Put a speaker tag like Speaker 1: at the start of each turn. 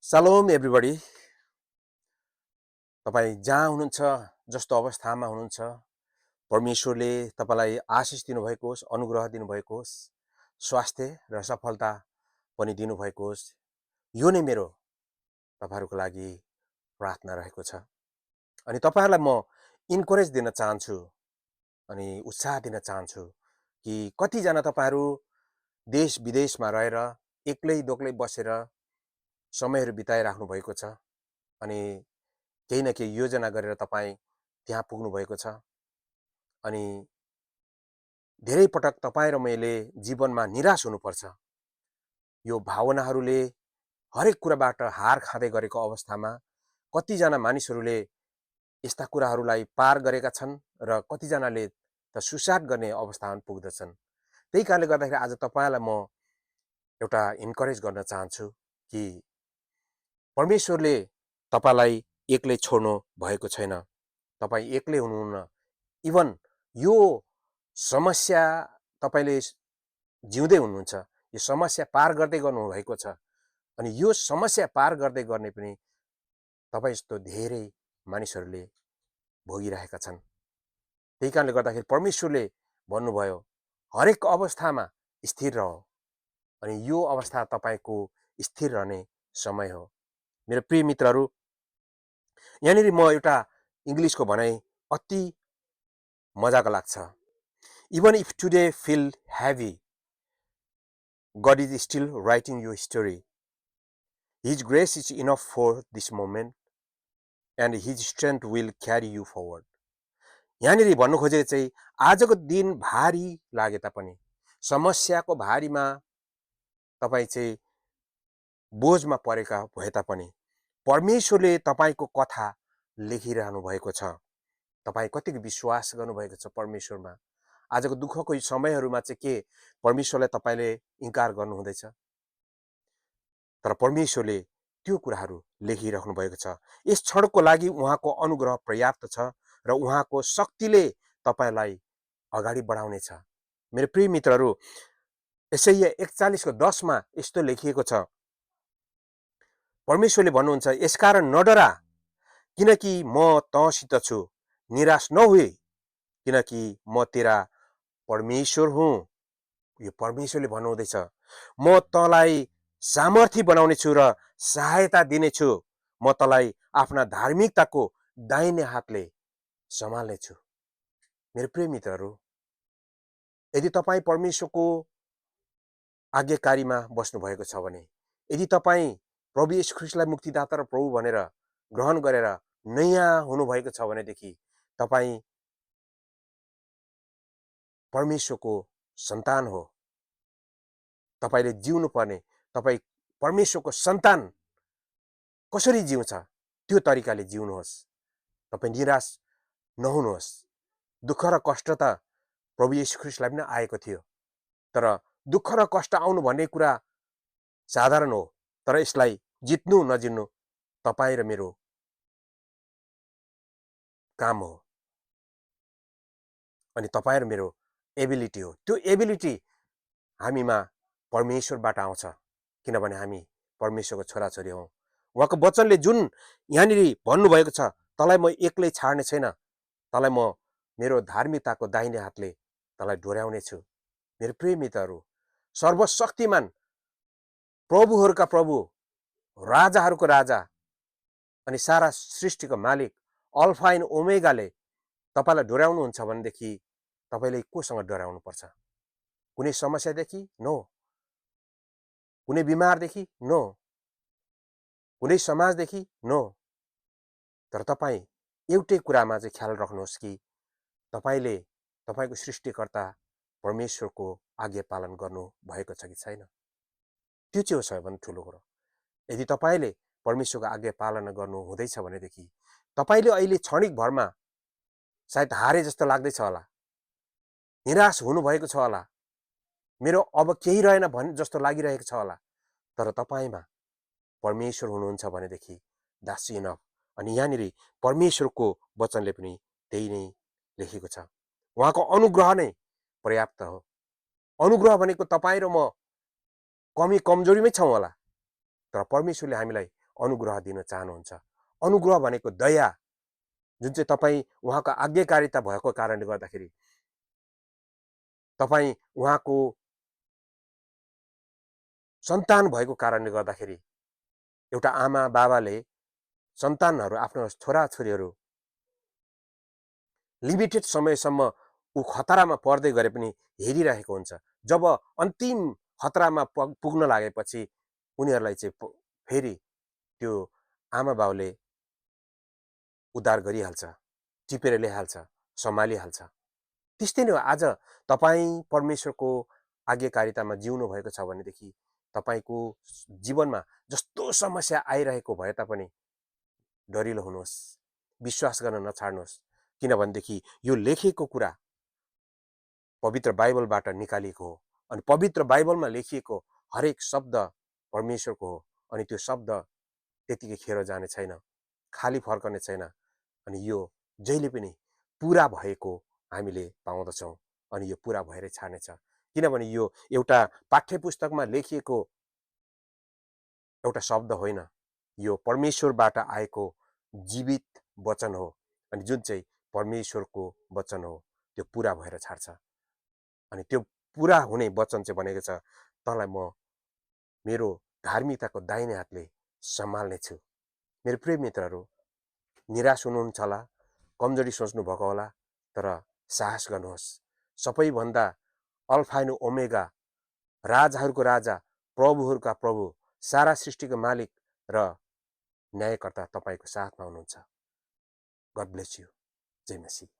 Speaker 1: Salom everybody. तपाईँ जहाँ हुनुहुन्छ, जस्तो अवस्थामा हुनुहुन्छ, परमेश्वरले तपाईँलाई आशिष दिनुभएको होस्, अनुग्रह दिनुभएको होस्, स्वास्थ्य र सफलता पनि दिनुभएको होस्। यो नै मेरो तपाईँहरूको लागि प्रार्थना रहेको छ। अनि तपाईँहरूलाई म इन्करेज दिन चाहन्छु अनि उत्साह दिन चाहन्छु कि कतिजना तपाईँहरू देश विदेशमा रहेर एक्लै दोक्लै बसेर समयहरू बिताइराख्नु भएको छ अनि केही न केही योजना गरेर तपाईँ त्यहाँ पुग्नु भएको छ। अनि धेरै पटक तपाईँ र मैले जीवनमा निराश हुनुपर्छ। यो भावनाहरूले हरेक कुराबाट हार खाँदै गरेको अवस्थामा कतिजना मानिसहरूले यस्ता कुराहरूलाई पार गरेका छन् र कतिजनाले त सुसाइड गर्ने अवस्थामा पुग्दछन्। त्यही कारणले गर्दाखेरि आज तपाईँलाई म एउटा इन्करेज गर्न चाहन्छु कि परमेश्वरले तपाईँलाई एक्लै छोड्नु भएको छैन। तपाईँ एक्लै हुनुहुन्न। इभन यो समस्या तपाईँले जिउँदै हुनुहुन्छ, यो समस्या पार गर्दै गर्नुभएको छ अनि यो समस्या पार गर्दै गर्ने पनि तपाईँ जस्तो धेरै मानिसहरूले भोगिरहेका छन्। त्यही कारणले गर्दाखेरि परमेश्वरले भन्नुभयो हरेक अवस्थामा स्थिर रह अनि यो अवस्था तपाईँको स्थिर रहने समय हो। मेरो प्रिय मित्रहरू, यहाँनिर म एउटा इङ्ग्लिसको भनाइ अति मजाको लाग्छ। Even if today feel heavy, God is still writing your story. His grace is enough for this moment and His strength will carry you forward. यहाँनिर भन्नु खोजेको चाहिँ आजको दिन भारी लागे तापनि, समस्याको भारीमा तपाईँ चाहिँ बोझमा परेका भए तापनि परमेश्वरले तपाईँको कथा लेखिरहनु भएको छ। तपाईँ कतिको विश्वास गर्नुभएको छ परमेश्वरमा? आजको दुःखको समयहरूमा चाहिँ के परमेश्वरलाई तपाईँले इन्कार गर्नुहुँदैछ? तर परमेश्वरले त्यो कुराहरू लेखिराख्नु भएको छ। यस क्षणको लागि उहाँको अनुग्रह पर्याप्त छ र उहाँको शक्तिले तपाईँलाई अगाडि बढाउनेछ। मेरो प्रिय मित्रहरू, यसैया 41:10 मा यस्तो लेखिएको छ, परमेश्वरले भन्नुहुन्छ, यसकारण नडरा, किनकि म तँसित छु, निराश नहुए, किनकि म तेरा परमेश्वर हुँ। यो परमेश्वरले भन्नुहुँदैछ, म तँलाई सामर्थी बनाउनेछु र सहायता दिनेछु। म तँलाई आफ्ना धार्मिकताको दाहिने हातले सम्हाल्नेछु। मेरो प्रिय मित्रहरू, यदि तपाईँ परमेश्वरको आज्ञाकारीमा बस्नुभएको छ भने, यदि तपाईँ प्रभु येशू ख्रीष्टलाई मुक्तिदाता र प्रभु भनेर ग्रहण गरेर नयाँ हुनुभएको छ भनेदेखि तपाईँ परमेश्वरको सन्तान हो। तपाईले जिउनु पर्ने, तपाईँ परमेश्वरको सन्तान कसरी जिउँछ त्यो तरिकाले जिउनुहोस्। तपाईँ निराश नहुनुहोस्। दुःख र कष्ट त प्रभु येशू ख्रीष्टलाई पनि आएको थियो, तर दुःख र कष्ट आउनु भन्ने कुरा साधारण हो, तर यसलाई जित्नु नजित्नु तपाईँ र मेरो काम हो अनि तपाईँ र मेरो एबिलिटी हो। त्यो एबिलिटी हामीमा परमेश्वरबाट आउँछ, किनभने हामी परमेश्वरको छोराछोरी हौँ। उहाँको वचनले जुन यहाँनिर भन्नुभएको छ, तँलाई म एक्लै छाड्ने छैन, तँलाई म मेरो धार्मिकताको दाहिने हातले तँलाई डोर्याउने छु। मेरो प्रिय मित्रहरू, सर्वशक्तिमान प्रभुहरूका प्रभु, राजाहरूको राजा अनि सारा सृष्टिको मालिक अल्फा एन्ड ओमेगाले तपाईलाई डोर्याउनुहुन्छ भनेदेखि तपाईले कोसँग डराउनु पर्छ? कुनै समस्यादेखि? नो। कुनै बिमारदेखि? नो। कुनै समाजदेखि? नो। तर तपाईँ एउटै कुरामा चाहिँ ख्याल राख्नुहोस् कि तपाईले तपाईको सृष्टिकर्ता परमेश्वरको आज्ञा पालन गर्नु भएको छ कि छैन। त्यो चाहिँ हो सबैभन्दा ठुलो कुरो। यदि तपाईले परमेश्वरको आज्ञा पालना गर्नु हुँदैछ भनेदेखि तपाईले अहिले क्षणिक भरमा सायद हारे जस्तो लाग्दैछ होला, निराश हुनुभएको छ होला, मेरो अब केही रहेन भन् जस्तो लागिरहेको छ होला, तर तपाईमा परमेश्वर हुनुहुन्छ भनेदेखि द्याट्स इनफ। अनि यहाँनिर परमेश्वरको वचनले पनि त्यही नै लेखेको छ। उहाँको अनुग्रह नै पर्याप्त हो। अनुग्रह भनेको तपाईँ र म कमी कमजोरीमै छौँ होला, तर परमेश्वरले हामीलाई अनुग्रह दिन चाहनुहुन्छ। अनुग्रह भनेको दया, जुन चाहिँ तपाईँ उहाँको आज्ञाकारिता भएको कारणले गर्दाखेरि, तपाईँ उहाँको सन्तान भएको कारणले गर्दाखेरि, एउटा आमा बाबाले सन्तानहरू, आफ्नो छोराछोरीहरू लिमिटेड समयसम्म ऊ खतरामा पर्दै गरे पनि हेरिरहेको हुन्छ। जब अन्तिम खतरामा पुग्न लागेपछि उनीहरूलाई चाहिँ फेरि त्यो आमा बाउले उद्धार गरिहाल्छ, टिपेर ल्याइहाल्छ, सम्हालिहाल्छ। त्यस्तै नै हो, आज तपाईँ परमेश्वरको आज्ञाकारितामा जिउनु भएको छ भनेदेखि तपाईँको जीवनमा जस्तो समस्या आइरहेको भए तापनि डरिलो हुनुहोस्, विश्वास गर्न नछाड्नुहोस्, किनभनेदेखि यो लेखिएको कुरा पवित्र बाइबलबाट निकालिएको हो। अनि पवित्र बाइबलमा लेखिएको हरेक शब्द परमेश्वरको हो। अनि त्यो शब्द त्यतिकै खेर जाने छैन, खाली फर्कने छैन। अनि यो जहिले पनि पुरा भएको हामीले पाउँदछौँ। अनि यो पुरा भएरै छाड्नेछ, किनभने यो एउटा पाठ्यपुस्तकमा लेखिएको एउटा शब्द होइन, यो परमेश्वरबाट आएको जीवित वचन हो। अनि जुन चाहिँ परमेश्वरको वचन हो त्यो पुरा भएर छाड्छ। अनि त्यो पुरा हुने वचन चाहिँ भनेको छ, तँलाई म मेरो धार्मिकताको दाहिने हातले सम्हाल्ने छु। मेरो प्रिय मित्रहरू, निराश हुनुहुन्छ होला, कमजोरी सोच्नु भएको होला, तर साहस गर्नुहोस्। सबैभन्दा अल्फा एन्ड ओमेगा, राजाहरूको राजा, प्रभुहरूका प्रभु, सारा सृष्टिको मालिक र न्यायकर्ता तपाईँको साथमा हुनुहुन्छ। God bless you. जय मसीह।